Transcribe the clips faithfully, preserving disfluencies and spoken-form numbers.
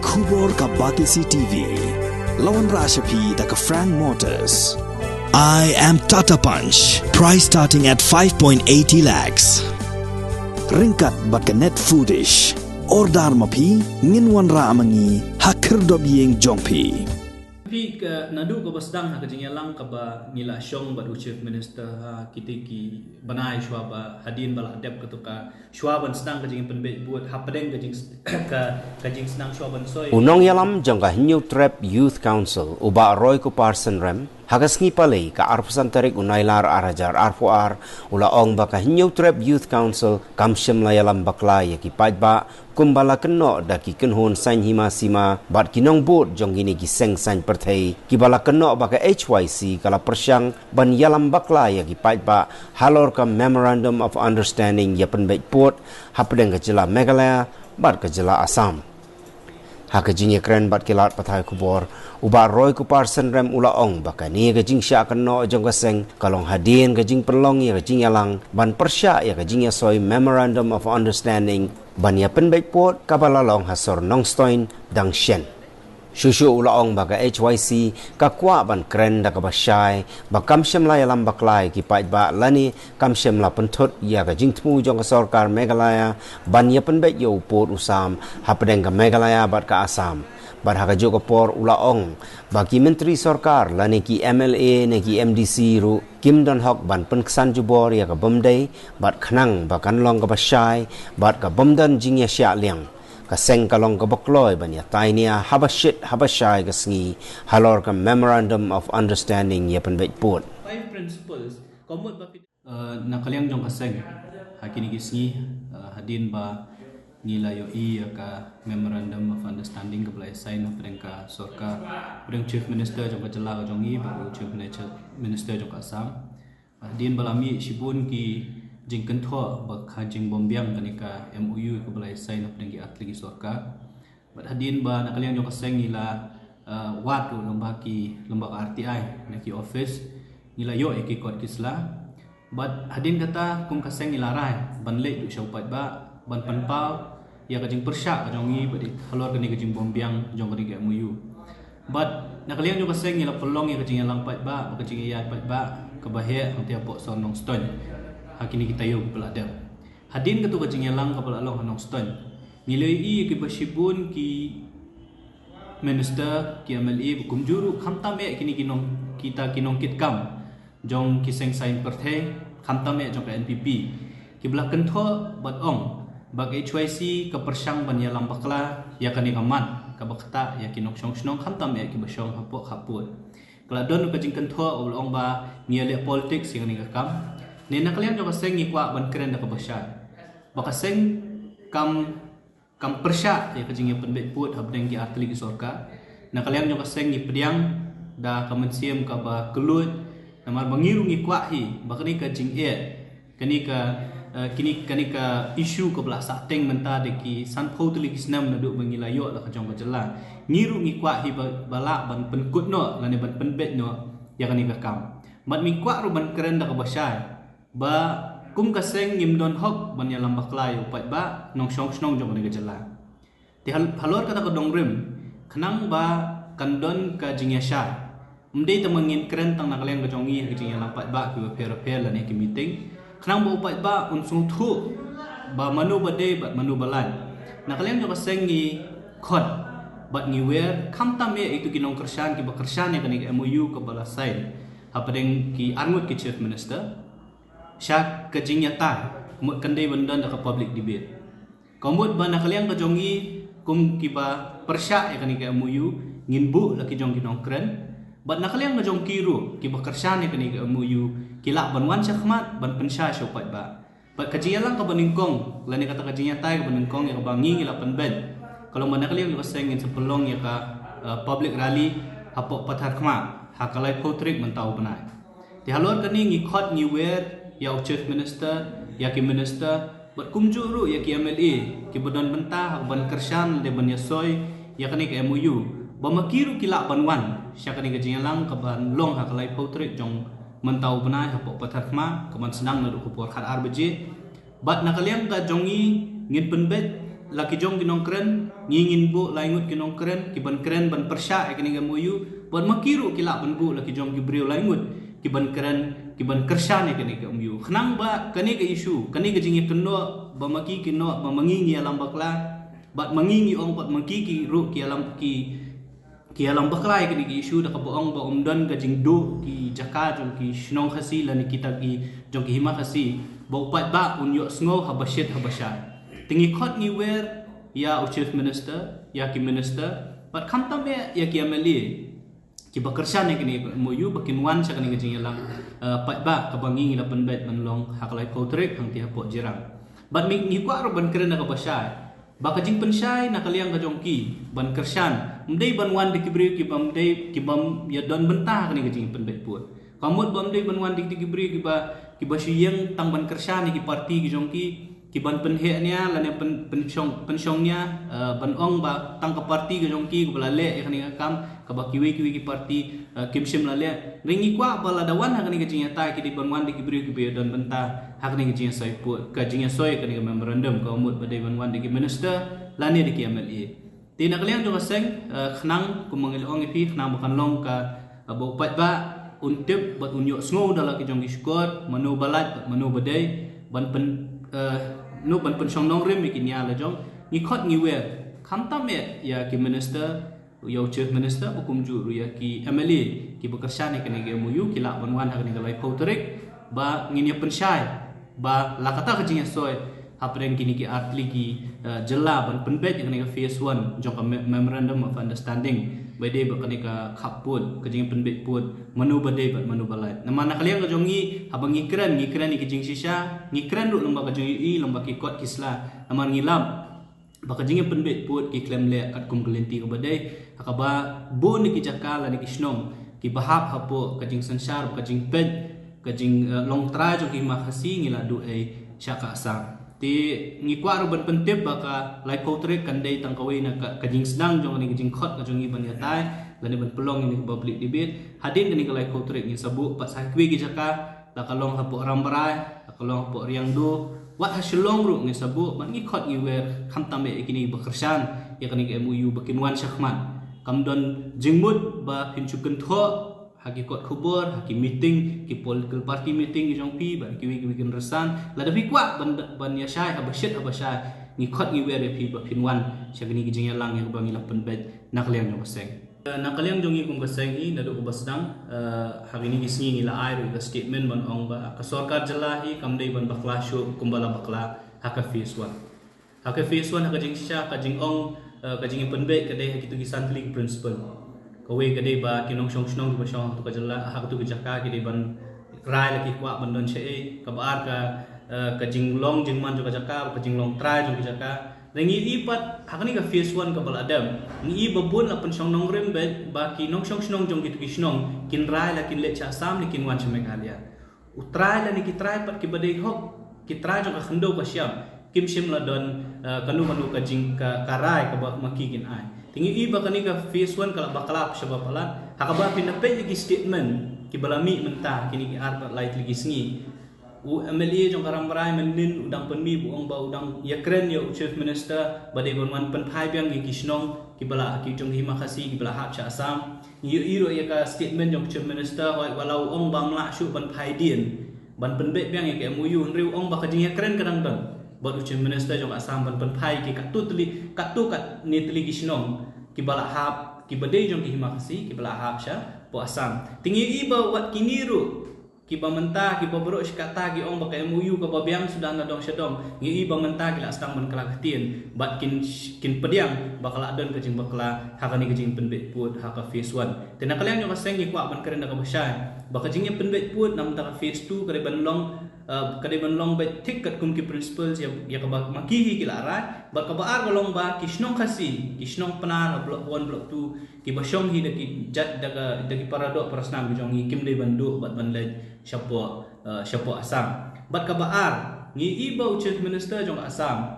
Khubor ka Batesi T V. La wanrah sha phi da ka Frank Motors. I am Tata Punch. Price starting at five point eighty lakhs. Ryngkat bad ka Net Foodish. Order ma phi, ngin wanrah ma ngi ha khyrdop ïing jong phi. Phi ka naduh kaba sdang ha ka jingïalang kaba ngi la shong bad u Chief Minister ha kiti ki bnai shuwa ba hadien ba la dep katu ka shuwa ban sdang ka jingpynbeit vote hapdeng ka jing ka ka jingsdang shuwa ban soi. U nongïalam jong ka Hynñiewtrep Youth Council u Bah Roy Kupar Synrem ha ka sngi Palei ka arphew san tarik u Nailar ar hajar arphew ar u la ong ba ka Hynñiewtrep Youth Council kam shym la ïalam bakla ïa ki paidbah kumba la kynnoh da ki kynhun saiñ hima sima bad ki nongbud jong kine ki seng saiñ pyrthei kiba la kynnoh ba ka H Y C ka la pyrshang ban ïalam bakla ïa ki paidbah halor ka Memorandum of Understanding ïa pynbeit pud hapdeng ka jylla Meghalaya bad ka jylla Assam. Ha ka jingïakren bad ki lad pathai khubor, u Bah Roy Kupar Synrem u la ong ba kane ka jingshah kynnoh jong ka seng ka long hadien ka jingpynlong ïa ka jingïalang ban pyrshah ïa ka jingïasoi Memorandum of Understanding ban ïa pynbeit pud kaba la long ha sor Nongstoiñ dang shen. Shuh shuh u la ong ba ka H Y C ka kwah ban kren da kaba shai ba kam shym la ïalam bakla ïa ki paidbah lane kam shym la pynthut ïa ka jingthmu jong ka sorkar Meghalaya ban ïa pynbeit ïa u pud u sam hapdeng ka Meghalaya bad ka Assam. Bad ha kajuh ka por u la ong ba ki myntri sorkar lane ki M L A ne ki M D C ruh kim don hok ban pynksan jubor ïa ka bym dei bad khnang ba kan long kaba shai bad ka bym don jingïashah liang. Ka seng ka long kaba kloi ban ïatai nia haba shit haba shai ka sngi halor ka Memorandum of Understanding ïa pynbeit pud. Five principles. Ka mut ba phi Uh, na ka liang jong ka seng ha kine ki sngi, uh, hadien ba ngi la ïohi ïa ka Memorandum of Understanding kaba la sign hapdeng ka sorkar, hapdeng Chief Minister jong ka jylla ka jong ngi bad u Chief Minister, Minister jong ka Assam. Hadien ba la mih shibun ki jingkynthoh ba ka jingbymbiang kane ka M O U kaba la sign hapdeng ki artylli ki sorkar. Bad hadien ba na ka liang jong ka seng ngi la, uh, wad ruh lyngba ki, lyngba ka R T I na ki office ngi la ïoh ïa ki kot ki sla. Bad hadien kata kum ka seng ngi la rai ban leit ruh sha u paidbah ban pynpaw ïa ka jingpyrshah ka jong ngi bad halor kane ka jingbymbiang jong kane ka M O U. Bad na ka liang jong ka seng ngi la pynlong ïa ka jingïalang paidbah bad ka jingïaid paidbah kaba heh hangta hapoh sor Nongstoiñ ha kine ki taïew kiba la dep. Hadien katu ka jingïalang kaba la long ha Nongstoiñ, ngi la ïohi ïa kiba shibun ki minister, ki M L A, ba kumjuh ruh khamtam eh kine ki nong, kita ki nongkitkam jong ki seng saiñ pyrthei, khamtam eh jong ka N P P, kiba la kynthoh bad ong ba ka H Y C ka pyrshang ban ïalam bakla ïa kane ka mat kaba ktah ïa ki nongshong shnong khamtam eh kiba shong hapoh khappud. Ka la don ka jingkynthoh u la ong ba ngi ïaleh politics ïa kane ka kam. Ne na ka liang jong ka seng ngi kwah ban kren da kaba shai ba ka seng kam, kam pyrshah ïa ka jingïapynbeit pud hapdeng ki artylli ki sorkar. Na ka liang jong ka seng ngi pdiang da ka mynsiem kaba kylluid namar ba ngi ruh ngi kwah hi ba kane ka jingeh, kane ka, eh, kine, kane ka issue kaba la sahteng mynta da ki sanphew tylli ki snem naduh ba ngi la ïoh la ka jong ka jylla. Ngi ruh ngi kwah hi ba, ba lah ban pynkut noh lane ban pynbeit noh ïa kane ka kam. Bad ngi kwah ruh ban kren da kaba shai ba kum ka seng ngim don hok ban ïalam bakla ïa u paidbah nongshong shnong jong kane ka jylla. Te hal-, halor kata ka dongrim, khnang ba kan don ka jingïashai. Ym dei tang ba ngin kren tang na ka liang ka jong ngi ha ka jingïalang paidbah kiba pher pher lane ki meeting. Khnang ba u paidbah un sngewthuh ba mano ba dei bad mano ba lain. Na ka liang jong ka seng ngi khot bad ngi wer khamtam eh ïa itu ki nongkyrshan kiba kyrshan ïa kane ka M O U kaba la sign hapdeng ki arngut ki chief minister. Sha ka jingïatai, mut kan dei ban don da ka public debate. Ka mut ba na ka liang ka jong ngi kum kiba pyrshah ïa kane ka M O U ngin buh la ki jong ki nongkren. Bad na ka liang ka jong ki ruh kiba kyrshan ïa kane ka M O U ki lah ban wan shakhmat ban pynshai sha u paidbah. Bad ka jingïalang kaba nyngkong lane kata ka jingïatai kaba nyngkong ïa kaba ngi ngi la pynbeit ka long ba na ka liang ka seng ngin sa pynlong ïa ka, eh, public rally hapoh Patharkhmah ha ka laiphew tarik mynta u bnai. Te halor kane ngi khot ngi wer ïa u chief minister, ïa ki minister, bad kumjuh ruh ïa ki M L A kiba don bynta ha kaban kyrshan lane ban ïasoi ïa kane ka M O U. Ba ma ki ruh ki lah ban wan sha kane ka jingïalang kaban long ha ka laiphew tarik jong mynta u bnai hapoh Patharkhmah kaban sdang naduh ka por khatar baje. Bad na ka liang ka jong ngi ngin pynbeit la ki jong ki nongkren, ngi ngin buh lai ngut ki nongkren ki ban kren ban pyrshah ïa kane ka M O U, bad ma ki ruh ki lah ban buh la ki jong ki briew lai ngut ki ban kren, ki ban kyrshan ïa kane ka M O U. Khnang ba kane ka issue, kane ka jingïakynnoh ba ma ki ki noh ba ma ngi ngi ïalam bakla, bad ma ngi ngi ong bad ma ki ki ruh ki ïalam ki ki ïalam bakla ïa kane ka issue da kaba ong ba ym don ka jingduh ki jaka jong ki shnong Khasi lane kita ki jong ki hima Khasi ba u paidbah un ïohsngew haba shit haba shai. Te ngi khot ngi wer ïa u Chief Minister, ïa ki Minister, bad khamtam eh ïa ki M L A kiba kyrshan ïa kane ka M O U ba kin wan sha kane ka jingïalang, eh, paidbah kaba ngi ngi la pynbeit ban long ha ka laiphew tarik hangtei hapoh Jirang. Bad ngi ngi kwah ruh ban kren da kaba shai ba ka jingpynshai na ka liang ka jong ki ban kyrshan, ym dei ban wan da ki briew kiba ym dei, kiba ym ïa don bynta ha kane ka jingpynbeit pud. Ka mut ba ym dei ban wan da ki briew kiba, kiba shu ïeng tang ban kyrshan ïa ki parti ki jong ki, ki ban pynheh nia lane pyn, pynshong, pynshong nia, eh, ban ong ba tang ka parti ka jong ki kaba la leh ïa kane ka kam, kaba kiwei kiwei ki parti, eh, kim shym la leh. Hynrei ngi kwah ba lada wan ha kane ka jingïatai ki dei ban wan da ki briew kiba ïa don bynta ha kane ka jingïasoi pud, ka jingïasoi kane ka memorandum, ka mut ba dei ban wan da ki minister lane da ki M L A. Te na ka liang jong ka seng, eh, khnang kumba ngi la ong ïa phi, khnang ba kan long ka, eh, ba u paidbah un tip bad un ïohsngew da la ki jong ki shkor mano ba lait bad mano ba dei ban pyn, eh, no ban pynshong nongrim ïa ki nia la jong. Ngi khot ngi wer khamtam eh ïa ki minister, ïa u Chief Minister, ba kumjuh ruh ïa ki M L A kiba kyrshan ïa kane ka M O U ki lah ban wan ha kane ka laiphew tarik ba ngin ïa pynshai ba la kata ka jingïasoi hapdeng kine ki artylli ki, eh, jylla ban pynbeit ïa kane ka phase one jong ka me, Memorandum of Understanding ba dei ba kane ka khap pud, ka jingpynbeit pud mano ba dei bad mano ba lait. Namar na ka liang ka jong ngi haba ngi kren, ngi kren ïa ki jingshisha, ngi kren ruh lyngba ka jingïohi, lyngba ki kot ki sla. Namar ngi lap ba ka jingïapynbeit pud ki khlem leh katkum ka lynti kaba dei, ha kaba bun na ki jaka lane ki shnong kiba hap hapoh ka jingsynshar, ka jingpeit, ka jing, eh, long trai jong ki hima Khasi ngi la duh ei sha ka Assam. Te ngi kwah ruh ban pyntip ba ka laiphew tarik kan dei tang kawei na ka, ka jingsdang jong kane ka jingkhot ka jong ngi ban ïatai lane ban pynlong ïa kane ka public debate. Hadien kane ka laiphew tarik ngin sa buh pat sa kiwei ki jaka, la ka long hapoh Rambrai, la ka long hapoh Riangdo, wat ha Shillong ruh ngin sa buh, bad ngi khot ngi wer khamtam eh ïa kine ba kyrshan ïa kane ka M O U ba kin wan shakhmat. Kam don jingmut ba phin shu kynthoh ha ki kot khubor, ha ki meeting, ki political party meeting ki jong phi bad kiwei kiwei kin rsan. Lada phi kwah ban, ban ïashai haba shit haba shai, ngi khot ngi wer ïa phi ba phin wan sha kane ka jingïalang ïa kaba ngi la pynbeit na ka liang jong ka seng. Na ka liang jong ngi kum ka seng hi, naduh kaba sdang, eh, ha kine ki sngi ngi la ai ruh ka statement ban ong ba ka sorkar jylla hi kam dei ban bakla shuh kumba la bakla ha ka phase one. Ha ka phase one ha ka jingshisha, ka jingong, eh, ka jingpynbeit ka dei ha kitu ki san tylli ki principle. Kawei ka dei ba ki nongshong shnong kiba shong ha katu ka jylla, ha katu ka jaka ki dei ban rai la ki kwah ban don shaei. Kaba ar ka, eh, ka jinglong jingman jong ka jaka, ka jinglong trai jong ka jaka. Ngi i pat ha kane ka phase one kaba la dep, ngi i ba bun la pynshong nongrim beit ba ki nongshong shnong jong kitu ki shnong kin rai la kin leit sha Assam ne kin wan sha Meghalaya. U trai lane ki trai pat kiba dei hok, ki trai jong ka khyndew ka shyiap, kim shym la don, eh, kano kano ka jing ka, ka rai kaba ma ki kin ai. Te ngi i ba kane ka phase one ka la bakla shaba palat. Ha kaba phin da peit ïa ki statement kiba la mih mynta kine ki ar bad lai tylli ki sngi, u M L A jong ka Rambrai mynnin u dang pynmih, u ong ba u dang ïakren ïa u Chief Minister ba dei ban wan pynphai biang ïa ki shnong kiba la, ki jong hima Khasi kiba la hap sha Assam. Ngi ïohi ruh ïa ka statement jong u Chief Minister, hooid, wat la u ong ba ym lah shuh ban phai dien ban pynbeit biang ïa ka M O U, hynrei u ong ba ka jingïakren ka dang don bad u Chief Minister jong ka Assam ban pynphai ki katto tylli, katto katne tylli ki shnong kiba la hap, kiba dei jong ki hima Khasi kiba la hap shapoh Assam. Te ngi ïohi ba wat kine ruh kiba mynta, kiba baroh shi katta ki ong ba ka M O U kaba biang suda na dong sha dong, ngi ïohi ba mynta ki la sdang ban kylla ktien bad kin, kin pdiang ba ka la don ka jingbakla ha kane ka jingpynbeit pud ha ka phase one. Te na ka liang jong ka seng ngi kwah ban kren da kaba shai ba ka jingïapynbeit pud na mynta ka phase two ka dei ban long, eh, ka dei ban long beit thik katkum ki principles ïa, ïa kaba ma ki hi ki la rai. Bad kaba ar ka long ba ki shnong Khasi, ki shnong Pnar ha block one, block two, kiba shong hi da ki jait, da ka, da ki paradoh parasnam ki jong ngi, kim dei ban duh bad ban leit shapoh, eh, shapoh Assam. Bad kaba ar, ngi i ba u Chief Minister jong ka Assam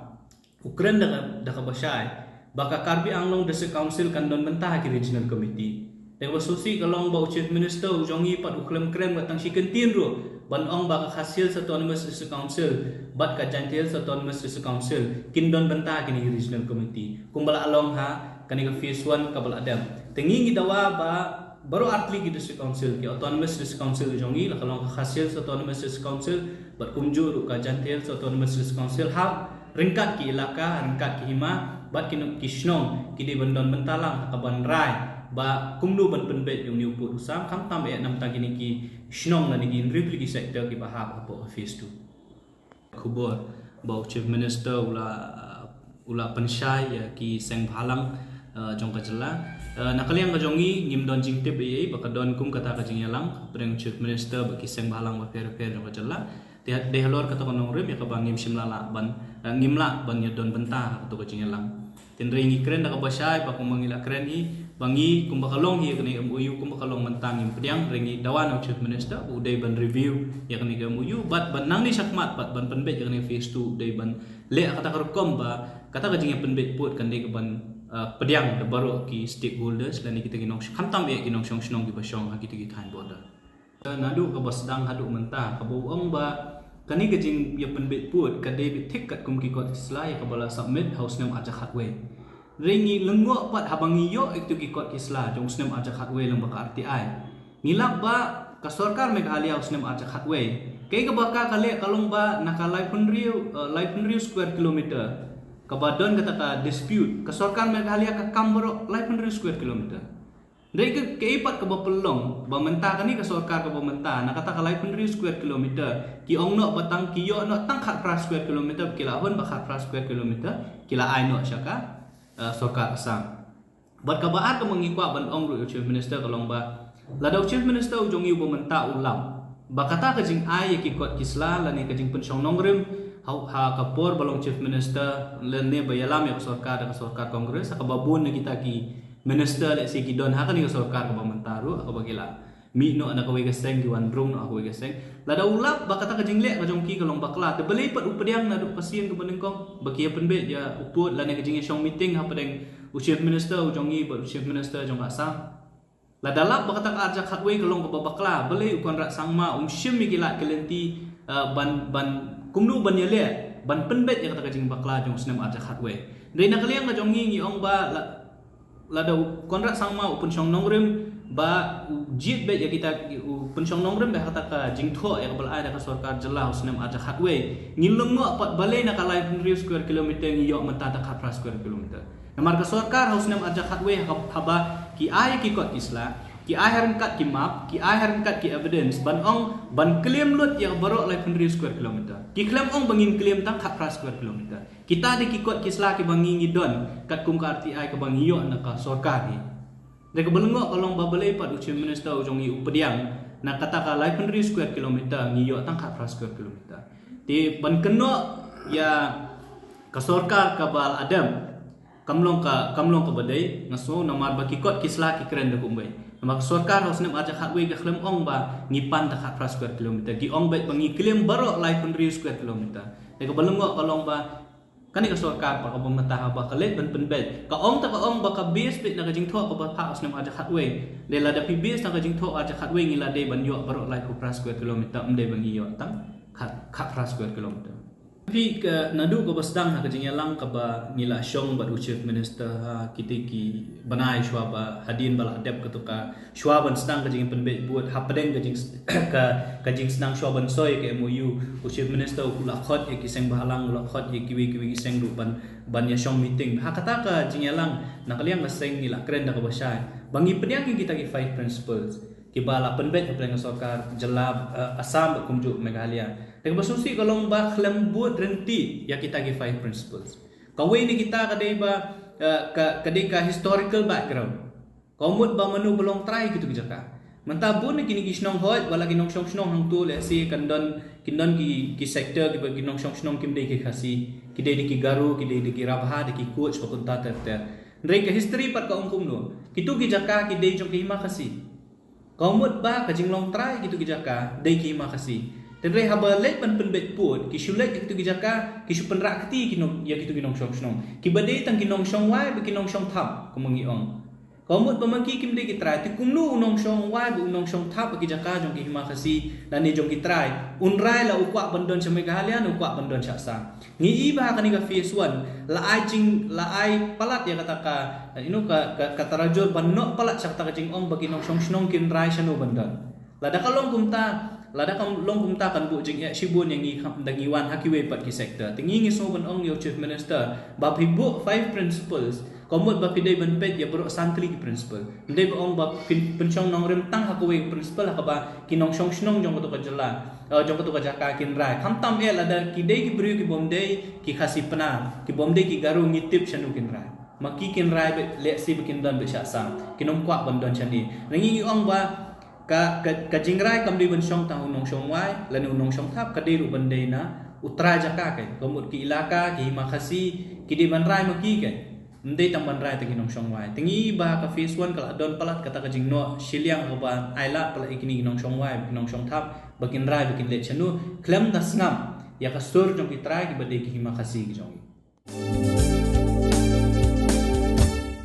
u kren da ka, da kaba shai ba ka Karbi Anglong District Council kan don bynta ha ki regional committee. Te kaba sngewsih ka long ba u Chief Minister u jong ngi pat u khlem kren wat tang shi kyntien ruh ban ong ba ka Khasi Hills Autonomous District Council bad ka Jaintia Hills Autonomous District Council kin don bynta kine ki regional committee kumba la long ha kane ka phase one kaba la dep. Te ngi ngi dawa ba baroh artylli ki district council, ki autonomous district council jong ngi, la ka long ka Khasi Hills Autonomous District Council bad kumjuh ruh ka Jaintia Hills Autonomous District Council, ha ryngkat ki ilaka, ryngkat ki hima bad ki, ki shnong, ki dei ban don bynta lang ha ka ban rai ba kumno ban pynbeit ïa une u pud u sam, khamtam eh namar kine ki shnong lane ki hynriew tylli ki sector kiba hap hapoh phase two. Khubor ba u Chief Minister u la, u la pynshai ïa ki seng bhalang, eh, jong ka jylla. Eh, na ka liang ka jong ngi ngim don jingtip ei ei ba ka don kum kata ka jingïalang hapdeng u Chief Minister bad ki seng bhalang bapher bapher jong ka jylla. Te dei halor kata ka nongrim ïa kaba ngim shym la lah ban, eh, ngim lah ban ïa don bynta ha kato ka jingïalang. Hynrei ngi kren da kaba shai ba kumba ngi la kren hi, ba ngi kumba ka long hi ïa kane ka M O U, kumba ka long mynta ngim pdiang, hynrei ngi dawa na u Chief Minister u dei ban review ïa kane ka M O U bad ban nangne shakhmat pat ban pynbeit ïa kane ka phase two, u dei ban leh kata ka rukom ba kata ka jingïapynbeit pud kan dei ka ban, ah, pdiang da baroh ki stakeholders lane kita ki nongshong, khamtam eh ki nongshong shnong kiba shong ha kita ki thaiñ border. Naduh kaba sdang haduh mynta kaba u ong ba kane ka jingïapynbeit pud ka dei beit thik katkum ki kot ki sla ïa kaba la submit ha u snem arhajar khatwei. Hynrei ngi lyngngoh pat haba ngi ïoh ïa kito ki kot ki sla jong u snem arhajar khatwei lyngba ka R T I. Ngi lap ba ka sorkar Meghalaya u snem arhajar khatwei, kaei kaba ka, ka leh ka long ba na ka laiphew hynriew, eh, laiphew hynriew square kilometer kaba don kata ka dispute, ka sorkar Meghalaya ka kam baroh laiphew hynriew square kilometer. Hynrei ka, kaei pat kaba pynlong ba mynta kane ka sorkar kaba mynta, na kata ka laiphew hynriew square kilometer, ki ong noh ba tang, ki ïoh noh tang khatphra square kilometer, ki la hun ba khatphra square kilometer ki la ai noh sha ka, eh, sorkar Assam. Bad kaba ar kaba ngi kwah ban ong ruh ïa u Chief Minister ka long ba lada u Chief Minister u jong ngi uba mynta u lap ba kata ka jingai ïa ki kot ki sla lane ka jingpynshong nongrim ha, ha ka por ba long Chief Minister lane ba ïalam ïa ka sorkar da ka sorkar Congress, ha kaba bun na kita ki minister lehse ki don ha kane ka sorkar kaba mynta ruh, ha kaba ki la mih noh na kawei ka seng, ki wan rung noh ha kawei ka seng. Lada u lap ba kata ka jingleh ka jong ki ka long bakla, te balei pat u pdiang naduh ka sien kaba nyngkong ba ki ïapynbeit ïa u pud lane ka jingïashong meeting hapdeng u Chief Minister u jong ngi bad u Chief Minister jong ka Assam. Lada lap ba kata ka arhajar khatwei ka long kaba bakla, balei u Conrad Sangma um shim ïa ki lad ki lynti, eh, ban, ban kumno ban ïaleh ban pynbeit ïa kata ka jingbakla jong u snem arhajar khatwei. Hynrei na ka liang ka jong ngi ngi ong ba la, lada u Conrad Sangma u pynshong nongrim ba u jied beit ïa kita, u pynshong nongrim beit ha kata ka jingthoh ïa kaba la ai da ka sorkar jylla ha u snem arhajar khatwei, ngi lyngngoh pat balei na ka laiphew hynriew square kilometer ngi ïoh mynta tang khatphra square kilometer. Namar ka sorkar ha u snem arhajar khatwei ha, haba ki ai ki kot ki sla, ki ai ha ryngkat ki map, ki ai ha ryngkat ki evidence ban ong ban claim lut ïa baroh laiphew hynriew square kilometer. Ki khlem ong ba ngin claim tang khatphra square kilometer. Kita dei ki kot ki sla kiba ngi ngi don katkum ka R T I kaba ngi ïoh na ka sorkar hi. Dei kaba lyngngoh ka long ba balei pat u Chief Minister u jong ngi u pdiang na kata ka laiphew hynriew square kilometer ngi ïoh tang khatphra square kilometer. Te ban kynnoh ïa ka sorkar kaba la dep kam long ka, kam long kaba dei, nga sngew, namar ba ki kot ki sla ki kren da kumwei. Namar ka sorkar ha u snem arhajar khatwei ka khlem ong ba ngi pan tang khatphra square kilometer, ki ong beit ba ngi claim baroh laiphew hynriew square kilometer. Dei kaba lyngngoh ka long ba kane ka sorkar pat kaba mynta haba ka leit ban pynbeit, ka ong ta ka ong ba ka base beit na ka jingthoh kaba phah ha u snem arhajar khatwei. Dei lada phi base na ka jingthoh arhajar khatwei ngi la dei ban ïoh baroh laiphew phra square kilometer, ym dei ba ngi ïoh tang khat, khatphra square kilometer. Phi, ka naduh kaba sdang ha ka jingïalang kaba ngi la shong bad u Chief Minister ha kiti ki bnai shuwa ba hadien ba la dep kato ka, shuwa ban sdang ka jingpynbeit pud, hapdeng ka jing, ka, ka jingsdang shuwa ban soi ka M O U, u Chief Minister u la khot ïa ki seng bhalang, u la khot ïa kiwei kiwei ki seng ruh ban, ban ïashong meeting. Ha kata ka jingïalang na ka liang ka seng ngi la kren da kaba shai ba ngi pdiang ïa kita ki five principles kiba la pynbeit hapdeng ka sorkar jylla, eh, Assam bad kumjuh Meghalaya. Te kaba sngewsih ka long ba khlem bud ryntih ïa kita ki five principles. Kawei na kita ka dei ba, eh, ka, ka dei ka historical background. Ka mut ba mano ba long trai kito ki jaka. Mynta bun na kine ki shnong, hooid, wat la ki nongshong shnong hangto lehse kan don, kin don ki, ki sector kiba ki nongshong shnong kim dei ki Khasi, ki dei da ki Garo, ki dei da ki Rabha, da ki Koch, ba kumta ter ter. Hynrei ka history pat ka ong kumno? Kito ki jaka ki dei jong ki hima Khasi. Ka mut ba ka jinglong trai kito ki jaka dei ki hima Khasi. Hynrei haba leit ban pynbeit pud, ki shu leit ïa kito ki jaka, ki shu pynrah kti ki nong, ïa kito ki nongshong shnong. Kiba dei tang ki nongshong wai bad ki nongshong thap, kumba ngi ong. Ka mut ba ma ki kim dei ki trai, te kumno u nongshong wai bad u nongshong thap ha ki jaka jong ki hima Khasi lane jong ki trai, un rai la u kwah ban don sha Meghalaya ne u kwah ban don sha Assam? Ngi i ba ha kane ka phase one la ai jing, la ai palat ïa kata ka, you know, ka, ka, ka tarajur ban noh palat sha kata ka jingong ba ki nongshong shnong kin rai shano ban don. Lada ka long kumta, lada ka long kumta kan buh jingeh shibun ïa ngi kham da ngi wan ha kiwei pat ki sector. Te ngi ngi sngew ban ong ïa u Chief Minister ba phi buh five principles, ka mut ba phi dei ban peit ïa baroh san tylli ki principle. Ym dei ba ong ba phin pynshong nongrim tang ha kawei ka principle ha kaba ki nongshong shnong jong kato ka jylla, eh, jong kato ka jaka kin rai. Khamtam eh lada ki dei ki briew ki bym dei ki Khasi Pnar, ki bym dei ki Garo, ngi tip shano kin rai. Ma ki kin rai beit, lehse ba kin don beit sha Assam. Kin ym kwah ban don shane. Ngi ngi ong ba ka, ka, ka jingrai kam dei ban shong tang u nongshong wai lane u nongshong thap, ka dei ruh ban dei na u trai jaka keiñ. Ka mut ki ilaka, ki hima Khasi, ki dei ban rai ma ki keiñ. Ym dei tang ban rai tang ki nongshong wai. Te ngi ba ka phase one ka la don palat kata ka jingnoh shiliang kaba ai lad palat ïa kine ki nongshong wai, ki nongshong thap, ba kin rai ba kin leit shano, khlem da sngap ïa ka sur jong ki trai kiba dei ki hima Khasi ki jong ngi.